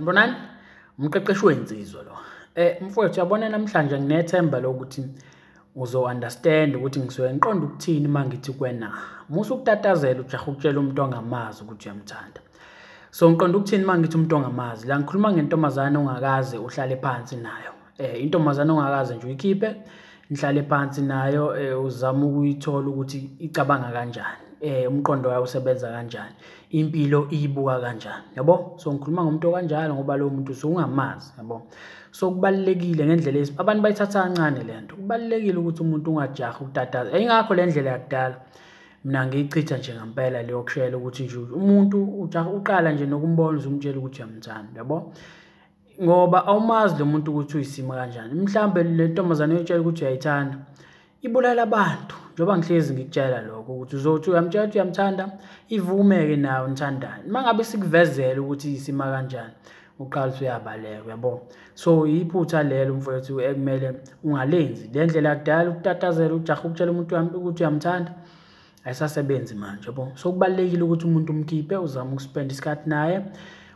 Sanibonani, umqeqeshi wensizwa lo. Mfowethu, uyabona namhlanje nginethemba lokuthi uzo-understand ukuthi ngisuke ngiqonde ukuthini uma ngithi kuwena musa ukutatazela ujahe ukutshela umuntu ongamazi ukuthi uyamthanda. So ngiqonde ukuthini uma ngithi umuntu ongamazi? La ngikhuluma ngentombazane ongakaze uhlale phansi nayo. Intombazane ongakaze nje uyikhiphe, nihlale phansi nayo, uzame ukuyithola ukuthi icabanga kanjani, umqondo wayo usebenza kanjani, impilo iyibuka kanjani, yabo? So ngikhuluma ngomuntu okanjalo ngoba lowo muntu usungamazi, yabo? So kubalulekile ngendlela abantu bayithatha kancane le nto. Kubalulekile ukuthi umuntu ungajahi ukutataza. Ingakho le ndlela yakudala mina ngiyichitha nje ngempela leyo kushela ukuthi nje umuntu ujaha uqala nje nokumbona uzumtshela ukuthi uyamthanda, yabo? Ngoba awumazi lo muntu ukuthi uyisima kanjani. Mhlambe le ntombazane uyotshela ukuthi uyayithanda, ibulala abantu. Njengoba ngihlezi ngikutshela lokho ukuthi uzothi uyamtshela ukuthi uyamthanda, ivume-ke nawe nithandane. Uma ngabe sikuvezela ukuthi isima kanjani, uqala uyabaleka, uyabo? So iphutha lelo mfowethu ekumele ungalenzi. Le ndlela yakudala ukutatazela ujahe ukutshela umuntu ukuthi uyamthanda ayisasebenzi manje, yabo? So kubalulekile ukuthi umuntu umkhiphe, uzame ukuspend isikhathi naye,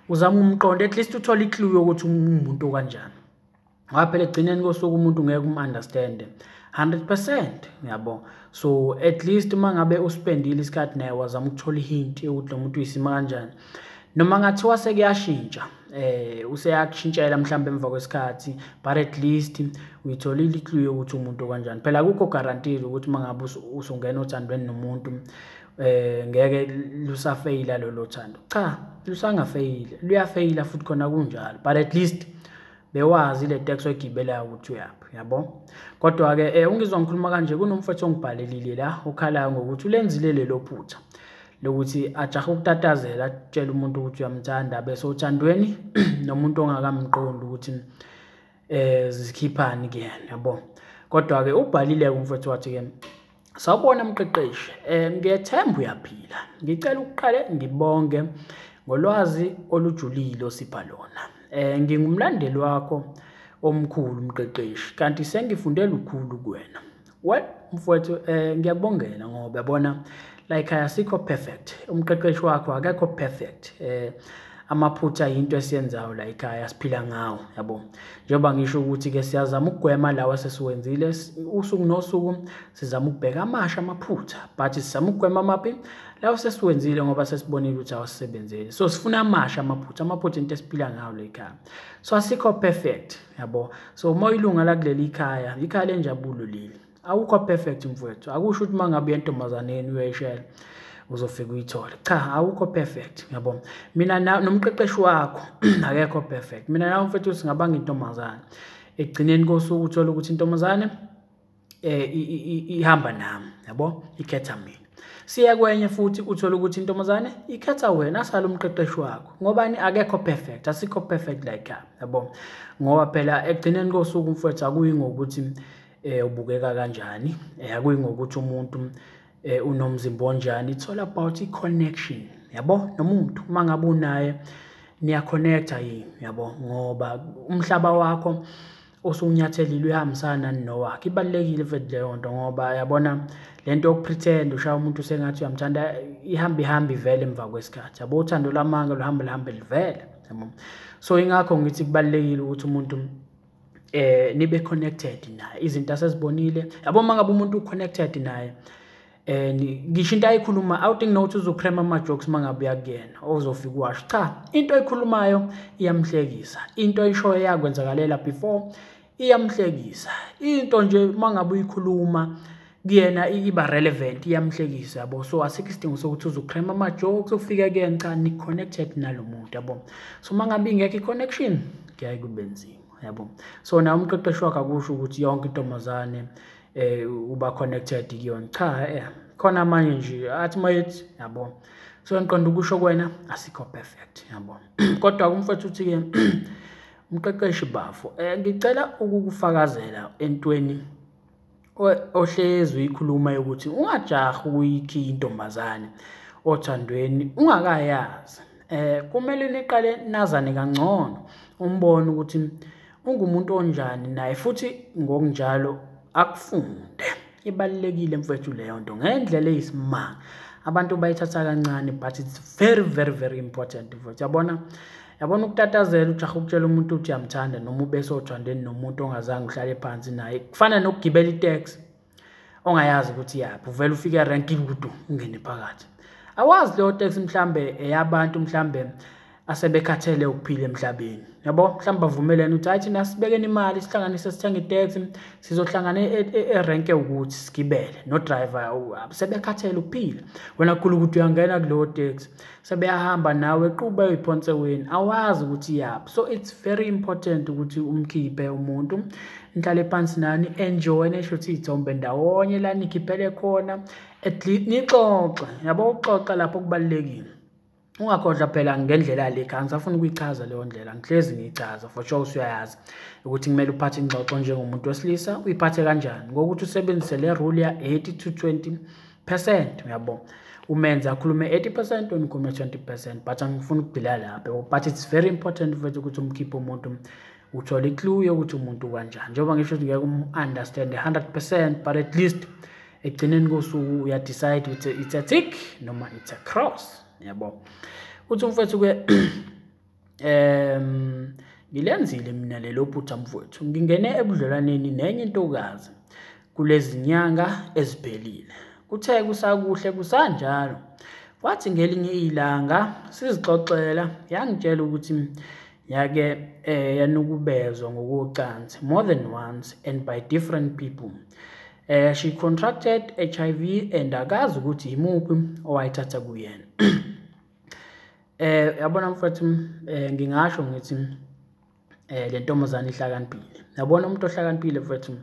uzame umqonde, at least uthole i-clue yokuthi umuntu kanjani. Ngoba phela ekugcineni kosuku umuntu ngeke um-understand 100%, yabo? So at least uma ngabe uspendile isikhathi naye wazama ukuthola i-hint yokuthi lo muntu uyisima kanjani. Noma ngathiwa sekuyashintsha, useyakushintshela mhlawumbe emva kwesikhathi, but at least uyitholile i-clue yokuthi umuntu kanjani. Phela akukho guaranteed ukuthi uma ngabe usungena othandweni nomuntu ngeke lusafeyila lolo thando. Cha, lusangafeyila, luyafeyila futhi khona kunjalo, but at least bewazi le taxi oyigibelayo ukuthi uyaphi, yabo? Kodwa-ke ungizwa ngikhuluma kanje, kunomfowethu ongibhalelile la okhalayo ngokuthi ulenzile lelo phutha lokuthi ajahe ukutatazela atshele umuntu ukuthi uyamthanda bese othandweni nomuntu ongakamqondi ukuthi zikhiphani kuyena, yabo? Kodwa-ke ubhalile-ke umfowethu wathi-ke, sawubona mqeqeshi, ngiyethemba uyaphila. Ngicela ukuqale ngibonge ngolwazi olujulile osipha lona. Ngingumlandeli wakho omkhulu mqeqeshi, kanti sengifunde lukhulu kuwena. Well, mfowethu, ngiyakubongela ngoba yabona la ekhaya asikho perfect. Umqeqeshi wakho akekho perfect. Amaphutha yinto esiyenzayo la ekhaya, siphila ngawo, yabo? Njengoba ngisho ukuthi ke siyazama ukugwema lawa sesiwenzile usuku nosuku, sizama ukubheka amasha amaphutha, but sizama ukugwema amaphi lawa sesiwenzile ngoba sesibonile ukuthi awasebenzeli. So sifuna amasha amaphutha, amaphutha into esiphila ngawo la ekhaya. So asikho perfect, yabo? So uma uyilunga la kuleli ikhaya, ikhaya lenjabulo leli. Awukho perfect mfowethu. Akusho ukuthi uma ngabe uyentombazaneni uyayishela uzofika uyithole. Cha, awukho perfect, yabo? Mina nomqeqeshi wakho akekho perfect. Mina nawe mfethu singabanga intombazane. Ekugcineni kosuku uthola ukuthi intombazane ihamba nami, yabo? Ikhetha mina. Siya kwenye futhi uthola ukuthi intombazane ikhetha wena, asale umqeqeshi wakho. Ngobani? Akekho perfect, asikho perfect like her, yabo? Ngoba phela ekugcineni kosuku mfethu akuyi ngokuthi ubukeka kanjani, akuyi ngokuthi umuntu unomzimba onjani. It's all about i-connection, yabo? Nomuntu uma ngabe unaye niya-connecta yini, yabo? Ngoba umhlaba wakho osunyathelile uyahambisana nowakhe. Ibalulekile futhi leyo nto ngoba yabona lento yokupretend ushaya umuntu sengathi uyamthanda ihamba ihamba ivele emva kwesikhathi, yabo? Uthando lwamanga luhamba luhambe livele, yabo? So ingakho ngithi kubalulekile ukuthi umuntu nibe connected naye, izinto asezibonile, yabo? Uma ngabe umuntu u-connected naye, ngisho into ayikhuluma awudingi nokuthi uzokrema ama-jokes uma ngabe uyakuyena ozofika uwasho. Cha, into ayikhulumayo iyamhlekisa, into ayishoyo yakwenzakalela before iyamhlekisa, into nje uma ngabe uyikhuluma kuyena iba relevant, iyamhlekisa, yabo? So asikho isidingo sokuthi uzokrema ama-jokes ufike kuyena. Cha, ni-connected nalo muntu, yabo? So uma ngabe ingekho i-connection kuyaye kube nzima, yabo? So nawe umqeqeshi wakho akusho ukuthi yonke intombazane uba connected kuyona. Cha, khona amanye nje athi mayethi, yabo? So ngiqonda ukusho kuwena asikho perfect, yabo? Kodwa umfowethu uthi-ke umqeqeshi bafo, ngicela ukukufakazela entweni ohlezi uyikhuluma yokuthi ungajahi ukuyikhiya intombazane othandweni ungakayazi. Kumele niqale nazane kangcono, umbone ukuthi ungumuntu onjani naye futhi ngokunjalo akufunde. Ibalulekile mfowethu leyo nto ngendlela eyisimanga. Abantu bayithatha kancane, but it's very very very important mfowethu. Yabona Yabona ukutatazela ujaha ukutshela umuntu ukuthi uyamthanda noma ube sothandeni nomuntu ongazange uhlale phansi naye, kufana nokugibela itaxi ongayazi ukuthi yaphi, uvele ufike erenki kudu ungene phakathi. Awazi leyo taxi mhlambe eyabantu mhlambe asebekhathele ukuphila emhlabeni. Yabo, mhlambe bavumelene ukuthi hayi thina sibekeni imali sihlanganise sithenge itaxi, sizohlangana erenke ukuthi sigibele no driver sebekhathele ukuphila. Wena khulu ukuthi uyangena kuleyo taxi, sebeyahamba nawe quba uyiphonse wena, awazi ukuthi yaphi. So it's very important ukuthi umkhiphe umuntu, nihlale phansi nani, enjoy nisho ukuthi iy'thombe ndawonye la nikhiphele khona, at least nixoxe. Yabo, ukuxoxa lapho kubalulekile. Ungakhohlwa phela ngendlela le khaya, ngisafuna ukuyichaza leyo ndlela, ngihlezi ngiyichaza for sure usuyayazi ukuthi kumele uphathe ingxoxo njengomuntu wesilisa. Uyiphathe kanjani? Ngokuthi usebenzise le rule ya 80 to 20%, uyabo. Umenze akhulume 80%, wena ukhulume 20%, but angifuni ukugxila lapho. But it's very important mfethu ukuthi umkhiphe umuntu, uthole i-clue yokuthi umuntu kanjani. Njengoba ngisho ukuthi ngeke um-understand 100%, but at least ekugcineni kosuku uya-decide ukuthi it's a tick noma it's a cross, yabo. Uthi umfethu ke ngilenzile mina lelo phutha mfowethu, ngingene ebudlelwaneni nenye intokazi kulezi nyanga eziphelile. Kuthe kusakuhle kusanjalo, kwathi ngelinye ilanga sizixoxela, yangitshela ukuthi yake yanukubezwa ngokocansi more than once and by different people. She contracted HIV and akazi ukuthi imuphi owayithatha kuyena. Yabona mfowethu, ngingasho ngithi le ntombazane ihlakaniphile. Yabona umuntu ohlakaniphile mfowethu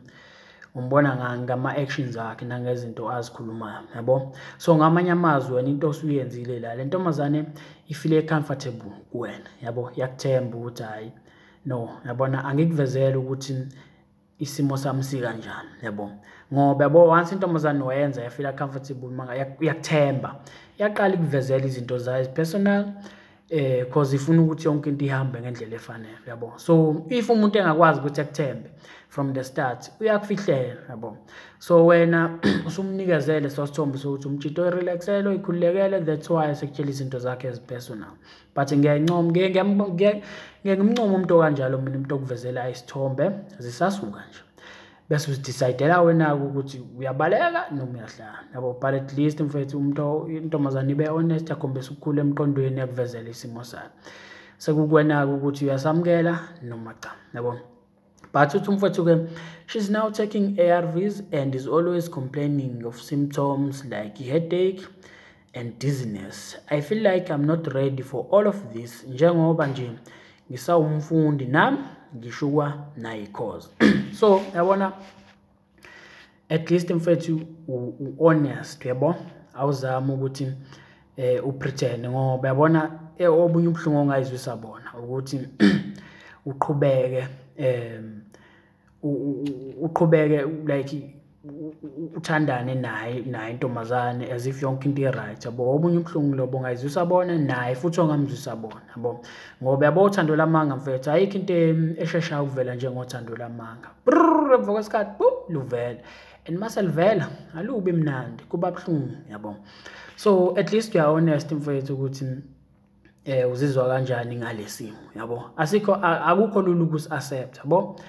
umbona ngama actions akhe nangezinto azikhulumayo, yabo. So ngamanye amazwi wena into osuyenzile la, le ntombazane ifile comfortable kuwena, yabo, yakuthemba ukuthi hayi no, yabona angikuvezele ukuthi isimo sami sikanjani, yabo. Ngoba yabo once intombazane wayenza yafila comfortable manga iyakuthemba, yaqala ukuvezela izinto zayo personal, cause ifuna ukuthi yonke into ihambe ngendlela efanele, yabo. So if umuntu engakwazi ukuthi akuthembe from the start, uyakufihlela, yabo. So wena usumnikezele sosithombe sokuthi umjito orelaxele, oyikhululekele, that's why sekutshela izinto zakhe ezipersonal. But ngiyayincoma, ngeke ngimncome umuntu okanjalo mina, umuntu okuvezela isithombe zisasuka nje, bese uzidecidela wena ukuthi uyabaleka noma uyahlala, yabo. But at least mfethu umuntu intombazane ibe honest, yakhombisa ukukhula emqondweni, yakuvezela isimo sayo, sekukuwena ukuthi uyasamukela noma cha, yabo. But uthi umfowethu ke, she's now taking ARVs and is always complaining of symptoms like headache and dizziness. I feel like I'm not ready for all of this njengoba nje ngisawumfundi nami ngishukwa nayi cause. So yabona at least mfethu u-honest, yabo, awuzama ukuthi upretend, ngoba yabona obunye ubuhlungu ongayizwisa bona ukuthi uqhubeke uqhubeke like uthandane naye intombazane as if yonke into i-right, yabo. Obunye ubuhlungu lobo ongayizwisa bona naye futhi ongamzwisa bona, yabo. Ngoba yabo uthando lamanga mfethu, ayikho into esheshayo ukuvela njengothando lamanga. Emva kwesikhathi luvela, and mase livela alubi mnandi, kuba buhlungu, yabo. So at least you are honest mfethu ukuthi uzizwa kanjani ngalesimo, yabo. Asikho akukho lula ukusi-accept, yabo,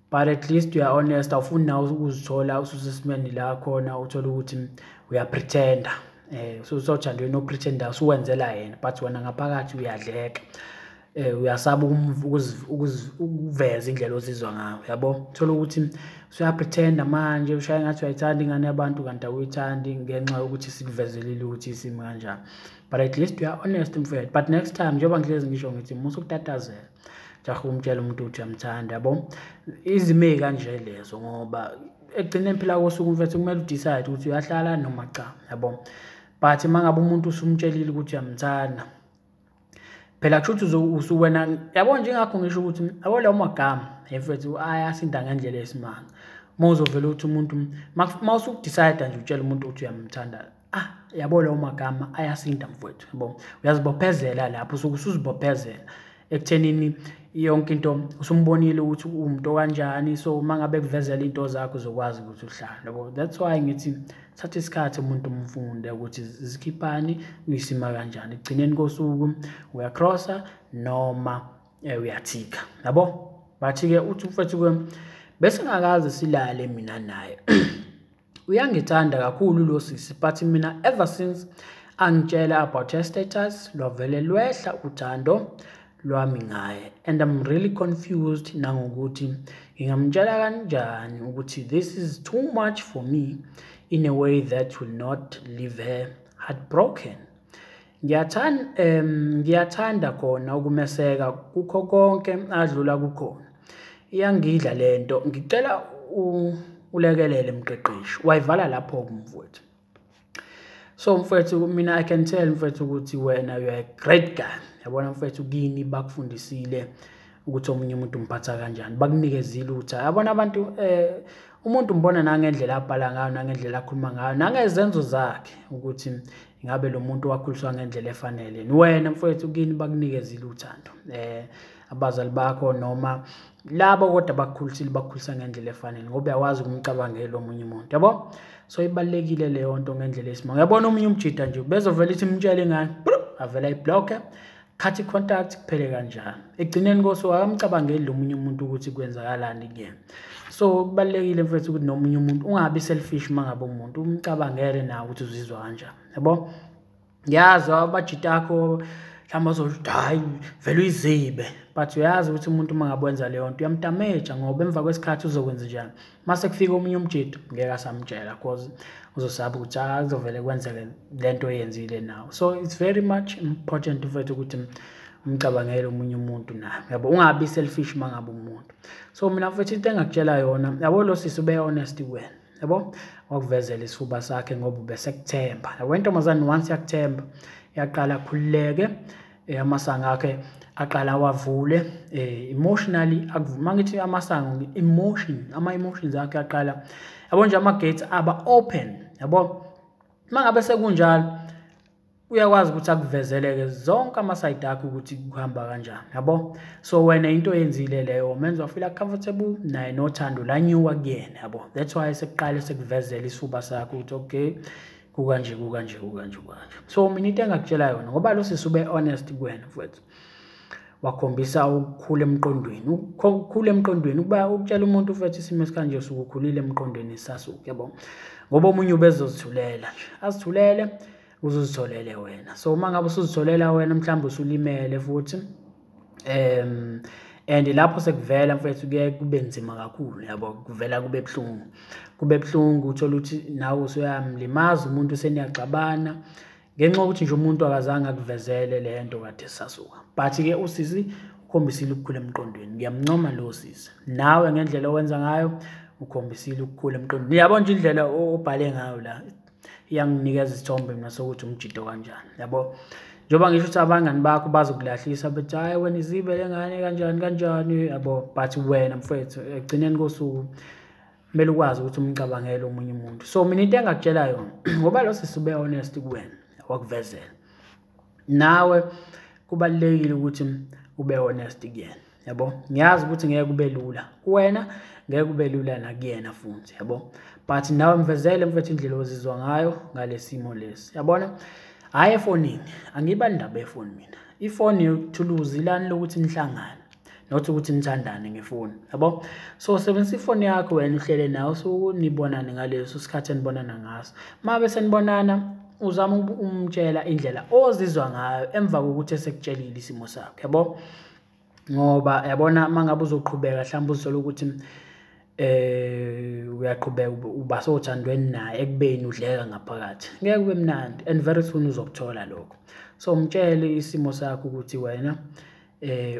but at least you are honest. Awufuni nawe ukuzithola ususesimeni la khona uthola ukuthi uyapretenda, usuthandweni opretenda usuwenzela yena, but wena ngaphakathi uyadleka, uyasaba ukuveza indlela ozizwa ngayo, yabo. Uthola ukuthi usuyapretenda manje, ushaya ngathi uyayithanda ingane yabantu kanti awuyithandi ngenxa yokuthi sikuvezelile ukuthi isimo kanjani. But at least you are honest mfethu. But next time njengoba ngihlezi ngisho ngithi musa ukutatazela, jaha umtshela umuntu ukuthi uyamthanda, yabo. Izimo ey'kanje lezo, ngoba ekugcineni phela kosuku mfethu kumele udecide ukuthi uyahlala noma cha, yabo. But uma ngabe umuntu usumtshelile ukuthi uyamthanda, phela kusho ukuthi usuwena, yabo. Njengakho ngisho ukuthi yabo lawo magama mfethu ayasinda ngendlela esimanga. Uma uzovela ukuthi umuntu uma usukudecide nje utshela umuntu ukuthi uyamthanda, yabo lawo magama ayasinda mfowethu, yabo. Uyazibophezela lapho, usuke usuzibophezela ekuthenini Yonke into usumbonile ukuthi umuntu kanjani, so mangabe kuvezela into zakho uzokwazi ukuthi uhlale, yabo. That's why ngithi thatha isikhathi umuntu umfunde ukuthi zikhiphani, uyisima kanjani. Ekugcineni kosuku uyacrossa noma uyathika, yabo. Bathi-ke uthi mfethu bese ngakaze silale mina naye. Uyangithanda kakhulu lo sisi, but mina ever since angitshela about her status lwavele lwehla uthando lwami ngaye, and I'm really confused nangokuthi ngingamtshela kanjani ukuthi this is too much for me in a way that will not leave her heartbroken. Ngiyathanda khona ukumeseka kukho konke adlula kukhona. Iyangidla lento, ngicela ulekelele mqeqeshi. Wayivala lapho kumfowethu. So mfowethu, mina I can tell mfowethu ukuthi wena you are a great guy. Yabona mfowethu, kini bakufundisile ukuthi omunye umuntu umphatha kanjani, bakunikezile ukuthi yabona abantu umuntu umbona nangendlela abhala ngayo, nangendlela akhuluma ngayo, nangezenzo zakhe ukuthi ingabe lo muntu wakhuliswa ngendlela efanele. Wena mfowethu kini bakunikezile uthando, abazali bakho noma labo kodwa bakukhulisile, bakukhulisa ngendlela efanele, ngoba uyawazi ukumcabangela omunye umuntu, yabo. So ibalulekile leyo nto ngendlela esimanga. Yabona omunye umjida nje bezovela ithi imtshele ingane, avela iblock, cut contact, kuphele kanjalo. Ekugcineni kosuku akamcabangeli lo munye umuntu ukuthi kwenzakalani kuyena. So kubalulekile mfethu ukuthi nomunye umuntu ungabi selfish mangabe umuntu umcabangele nawe ukuthi uzizwa kanjani, yabo. Ngiyazi abajita akho mhlawumbe bazothi hayi vele uyizibe, but uyazi ukuthi umuntu uma ngabe wenza leyo nto uyamdamaja, ngoba emva kwesikhathi uzokwenza njani mase kufika omunye umjito ngeke asamtshela, cause uzosaba ukuthi kuzovele kwenzeke lento oyenzile nawe. So it's very much important mfethu ukuthi umcabangele omunye umuntu naye, yabo, ungabi selfish mangabe umuntu. So mina mfethu into engakutshela yona, yabo, lo sisi ube honest kuwena, yabo, wakuvezela isifuba sakhe ngoba ubesekuthemba. Yabo, intombazane once yakuthemba yaqala akhululeke, amasango akhe aqala wavule emotionally. Akuvuma ngithi amasango, emotion, ama emotions akhe aqala, yabo nje ama gates aba open, yabo. Mangabe sekunjalo uyakwazi ukuthi akuvezeleke zonke ama side akhe ukuthi kuhamba kanjani, yabo. So wena into oyenzile leyo menza wafeel comfortable naye, nothando lanyuka kuyena, yabo. That's why sekuqale sekuvezela isifuba sakho ukuthi okay kukanje kukanje kukanje kukanje. So mina into engakutshela yona, ngoba lo sisi ube honest kuwena mfowethu, wakhombisa ukukhula emqondweni, ukukhula emqondweni ukuba ukutshela umuntu mfowethu isimo esikanje usukukhulile emqondweni sasuke, yabo, ngoba omunye ubezozithulela nje, azithulele uzozitholele wena. So uma ngabe usuzitholela wena mhlawumbe usulimele futhi, and lapho sekuvela mfethu kuye kube nzima kakhulu, yabo, kuvela kube buhlungu, kube buhlungu, uthola ukuthi nawe usuyamlimaza umuntu, seniyaxabana ngenxa yokuthi nje umuntu akazange akuvezele le nto kade sasuka. But ke usisi ukhombisile ukukhula emqondweni, ngiyamncoma lo sisi. Nawe ngendlela owenza ngayo ukhombisile ukukhula emqondweni. Yabo nje indlela obhale ngayo la iyanginikeza isithombe mina sokuthi umjido kanjani, yabo. Njengoba ngisho ukuthi abangani bakho bazokulahlisa bethi hayi wena izibe lengane kanjani kanjani, yabo, but wena mfethu ekugcineni kosuku kumele ukwazi ukuthi umcabangele omunye umuntu. So mina into engakutshela yona, ngoba lo sisi ube honest kuwena wakuvezela, nawe kubalulekile ukuthi ube honest kuyena, yabo. Ngiyazi ukuthi ngeke kube lula kuwena, ngeke kube lula nakuyena futhi, yabo, but nawe mvezele mfethu indlela ozizwa ngayo ngalesimo lesi, yabona. Hayi efonini, angibali indaba yefoni mina. Ifoni ithuluzi lani lokuthi nihlangane, not ukuthi nithandane ngefoni, yabo. So sebenzisa ifoni yakho wena uhlele nawe usuku nibonane ngaleso sikhathi enibonana ngaso. Mabe senibonana uzama umtshela indlela ozizwa ngayo emva kokuthi esekutshelile isimo sakho, yabo. Ngoba yabona mangabe uzoqhubeka mhlawumbe uzothola ukuthi uyaqhubeka uba sothandweni naye ekubeni udleka ngaphakathi, ngeke kube mnandi and very soon uzokuthola lokho. So umtshele isimo sakho ukuthi wena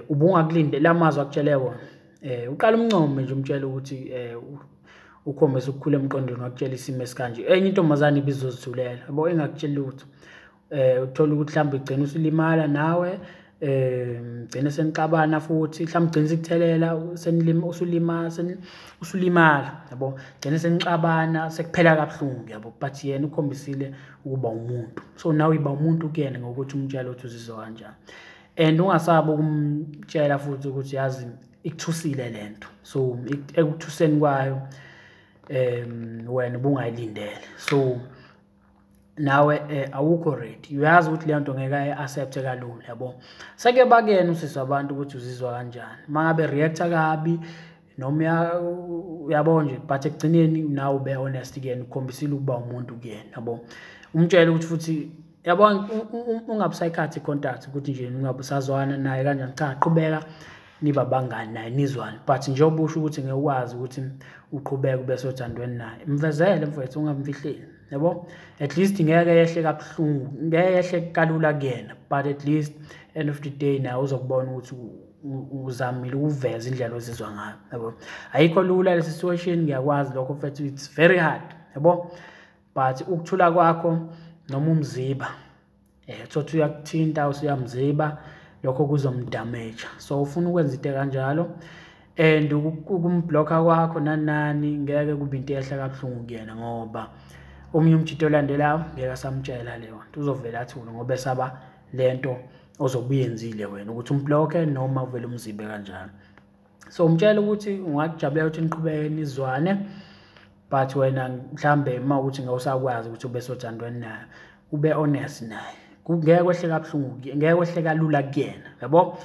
ubungakulindela amazwi akutshele wona, uqala umncome nje umtshele ukuthi ukhombisa ukukhula emqondweni wakutshela isimo esikanje. Enye intombazane ibizozithulela, yabo, engakutsheli lutho, uthola ukuthi mhlawumbe igcina usulimala nawe, gcine senixabana futhi, mhlawumbe gcine sikuthelela usulimala, yabo, gcine senixabana sekuphela kabuhlungu, yabo. But yena ukhombisile ukuba umuntu, so nawe iba umuntu kuyena ngokuthi umtshele ukuthi uzizwa kanjani. And ungasabi ukumtshela futhi ukuthi yazi ikuthusile lento. So ekuthuseni kwayo wena ubungayilindele. So nawe awukho ready. Uyazi ukuthi leyo nto ngeke ayi-accept kalula, yabo. Seke bakuyena usisi wabantu ukuthi uzizwa kanjani. Mangabe react-a kabi noma uyabo nje, but ekugcineni nawe ube honest kuyena, ukhombisile ukuba umuntu kuyena, yabo. Umtshele ukuthi futhi yabo ungabusayikhathi i-contact ukuthi nje ungabusazwana naye kanjani. Cha, qhubeka nibe abangani naye nizwane, but njengoba usho ukuthi ngeke ukwazi ukuthi uqhubeke ube sothandweni naye, mvezele mfowethu, ungamfihleli, yabo. At least ngeke yehle kabuhlungu, ngeke yehle kalula kuyena, but at least end of the day naye uzokubona ukuthi uzamile ukuveza indlela ozizwa ngayo, yabo. Ayikho lula le situation, ngiyakwazi lokho mfethu, it's very hard, yabo. But ukuthula kwakho noma umziba, thothi uyakuthinta usuyamziba, lokho kuzomdamage. So ufuna ukwenza into kanjalo, and ukumblocka kwakho nani ngeke kube into ehla kabuhlungu kuyena, ngoba omunye umjito olandelayo ngeke asamtshela leyo nto, uzovela athule ngoba esaba lento ozobe uyenzile wena ukuthi umblocke noma uvele umzibe kanjalo. So umtshela ukuthi ungakujabulela ukuthi niqhubeke nizwane, but wena mhlambe uma ukuthi ngewusakwazi ukuthi ube sothandweni naye, ube honest naye. Ngeke kwehle kabuhlungu, ngeke kwehle kalula kuyena, yabo.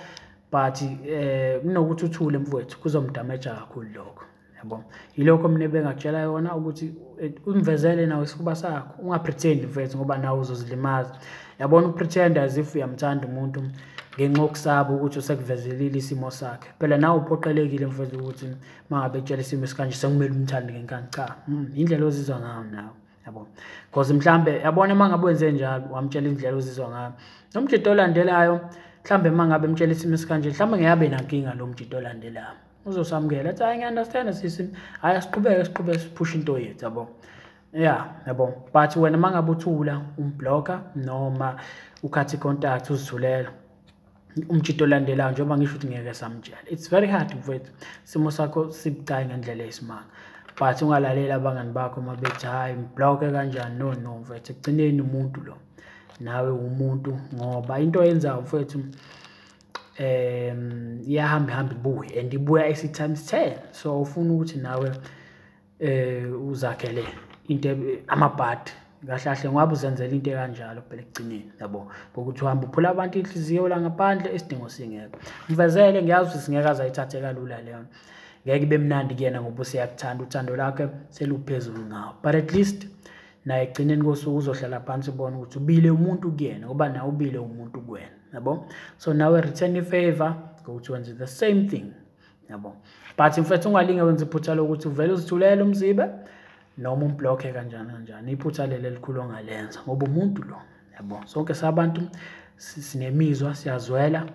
But kunokuthi uthule mfowethu, kuzomdamage kakhulu lokho, yabo. Yilokho mina ebengakutshela yona ukuthi umvezele nawe isifuba sakho, ungapretend mfowethu ngoba nawe uzozilimaza. Yabona, ukupretend as if uyamthanda umuntu ngenxa yokusaba ukuthi usekuvezelile isimo sakhe. Phela nawe uphoqelekile mfowethu ukuthi mangabe ekutshela isimo esikanje sekumele umthande ngenkani. Cha, indlela ozizwa ngayo nawe, yabo. Because mhlambe yabona mangabe wenze njalo wamtshela indlela ozizwa ngayo, nomjito olandelayo mhlambe mangabe emtshela isimo esikanje, mhlambe ngeke abe nankinga lo mjito olandelayo, uzosamukela athi hayi ngiya-understand sisi, hhayi asiqhubeke siqhubeke siphushe into yethu, yabo. Yeah, yabo. But wena mangabe uthula umblocka noma ukhathe i-contact uzithulela, umjito olandelayo njengoba ngisho ukuthi ngeke samtshela. It's very hard mfowethu, isimo sakho sibucayi ngendlela eyisimanga. But ungalaleli abangani bakho uma bethi hhayi mblocke kanjani, no no mfowethu, ekugcineni umuntu lo nawe umuntu, ngoba into oyenzayo mfowethu iyahamba ihamba ibuye, and ibuya esi times 10. So ufuna ukuthi nawe uzakhele into amabhadi kahle kahle, ngoba uzenzela into ekanjalo phela ekugcineni, yabo. Ngokuthi uhamba uphula abantu inhliziyo la ngaphandle, isidingo singekho. Mvezele, ngiyazi ukuthi singeke aze ayithathe kalula leyo, ngeke ibe mnandi kuyena ngoba useyakuthanda, uthando lakhe seluphezulu ngawo, but at least naye ekugcineni kosuku uzohlala phansi ubone ukuthi ubile umuntu kuyena, ngoba nawe ubile umuntu kuwena, yabo. So nawe return i-favor ngokuthi wenze the same thing, yabo. But mfethu ungalinge wenze iphutha lokuthi uvele uzithulele umzibe noma umblocke kanjani kanjani. Iphutha leli elikhulu ongalenza, ngoba umuntu lo, yabo. Sonke sabantu sinemizwa, siyazwela,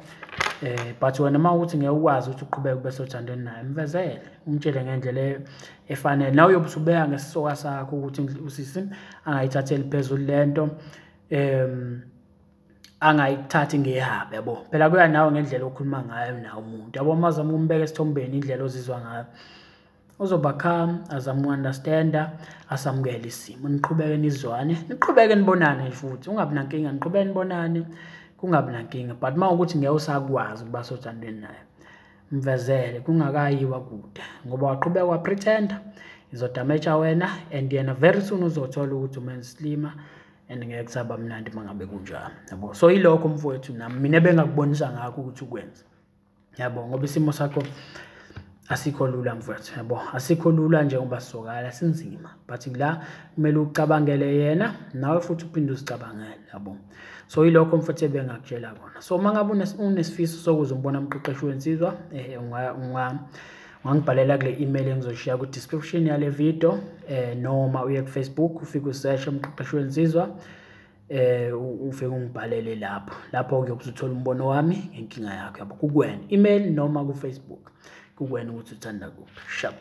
but wena uma ukuthi ngeke ukwazi ukuthi uqhubeke ube sothandweni naye, mvezele, umtshele ngendlela efanele. Nawe uyobe usubeka ngesisoka sakho ukuthi usisi angayithatheli phezulu lento, angayithathi ngehaba, yabo. Phela kuya nawe ngendlela okhuluma ngayo nawe umuntu, yabo. Uma uzama ukumbeka esithombeni indlela ozizwa ngayo, uzoba calm, azame uku-understand-a, asamukele isimo, niqhubeke nizwane, niqhubeke nibonane futhi, ungabi nankinga, niqhubeke nibonane, kungabi nankinga. But uma ukuthi ngeke usakwazi ukuba sothandweni naye, mvezele kungakayiwa kude, ngoba waqhubeka wapretend-a, izodamage wena, and yena very soon uzothola ukuthi umenza isilima, and ngeke kusaba mnandi uma ngabe kunjalo, yabo. So yilokho mfowethu nami mina ebengakubonisa ngakho ukuthi ukwenze, yabo, ngoba isimo sakho asikho lula mfowethu, yabo. Asikho lula njengoba sizokala, sinzima, but la kumele ucabangele yena nawe futhi uphinde uzicabangele, yabo. So yilokho mfowethu ebengakutshela kona. So uma ngabe unesifiso sokuze umbona umqeqeshi wensizwa, ungangibhalela kule email engizoshiya ku-description yale video, noma uye ku-Facebook ufike usearch umqeqeshi wensizwa, ufike ungibhalele lapho. Lapho ke uzothola umbono wami ngenkinga yakho, yabo. Kukuwena, email noma ku-Facebook, kukuwena ukuthi uthanda kuphi. Sharp.